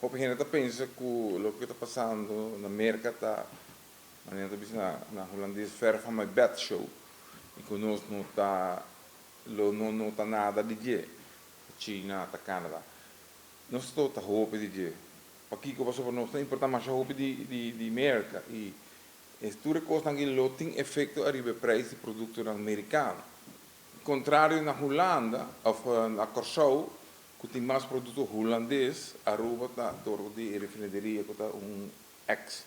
Hopi hende ta pensa ku loke ta pasando na Merka ta, manera ta bisa na hulandes, "ver van mijn bed show". I ku nos no ta lo no nota nada di dje. China, ta Canada. Nos ta nota hopi di dje. Pakiko? Pasobra nos ta importá masha hopi di Merka i e tur kosnan aki lo tin efekto ariba preis di produktonan merikano. Kontrario na Hulanda òf na Kòrsou, ku tin mas produkto hulandes, Aruba ta dor di refineria ku ta un ex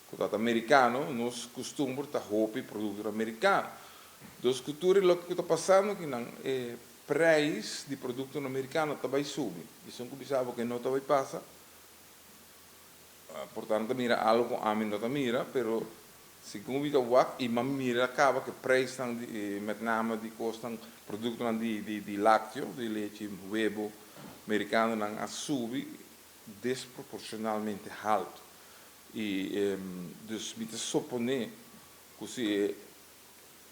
ku ta merikano, nos kustumber ta hopi produkto merikano. Dus ku tur loke ta pasando akinan, e preis di produkto merikano ta bai subi. Esei ku bisa ku no ta bai pasa. Por tanto, mira algu ami no ta mira, pero segun mi ta wak i m'a mira kaba ku preisnan di, met name di kosnan, produktonan di lákteo, di lechi, webu merikanonan a subi desproporshonalmente altu. I dus mi ta suponé ku si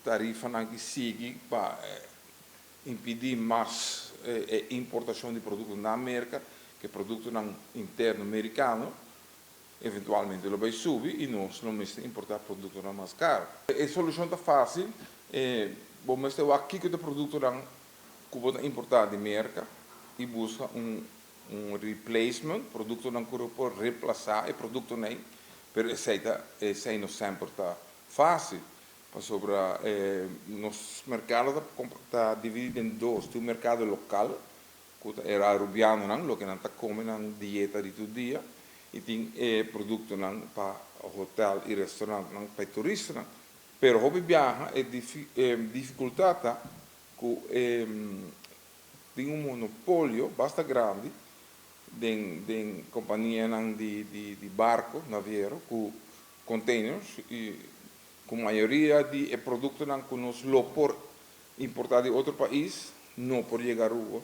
tarifanan aki sigui pa impedí mas importashon di produkto na Merka, ku produktonan interno merikano, eventualmente lo bai subi i nos lo mester importá produktonan mas karu. E solushon ta fásil, bo mester wak kiko ta produktonan ku bo ta importá di Merka i buska un replacement, produktonan ku por remplasá e produktonan ei, pero esei no semper ta fásil. Pasobra nos merkado ta dividí den dos: tin un merkado lokal, ku ta e arubianonan, loke nan ta kome nan dieta di tur dia, i tin e produktonan pa hotel i restorantnan, pa turistanan. Pero hopi biaha e difikultat ta ku tin un monopolio basta grandi di kompanianan di barku, naviero, ku containers i ku mayoria di produktonan ku nos lo por importá di otro pais, no por yega Aruba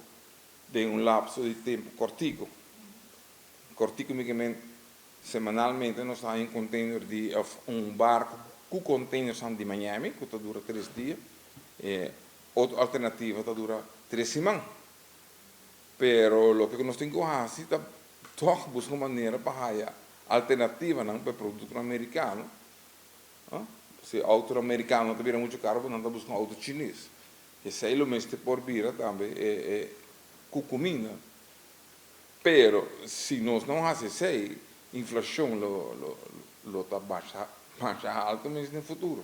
den un lapso di tempu kòrtiku. Kòrtiku, semanalmente nos tin un container di un barku ku containers di Miami, ku ta dura 3 dia. Otro alternativa ta dura 3 siman. Pero loke nos tin ku hasi ta toch buska un manera pa alternativanan pa produkto merikano. Si outo merikano ta bira muchu karu, nan ta buska un outo chines. Esei lo mester por bira tambe ku kuminda. Pero si nos no hasi esei, inflashon lo ta masha, masha altu mes den futuro.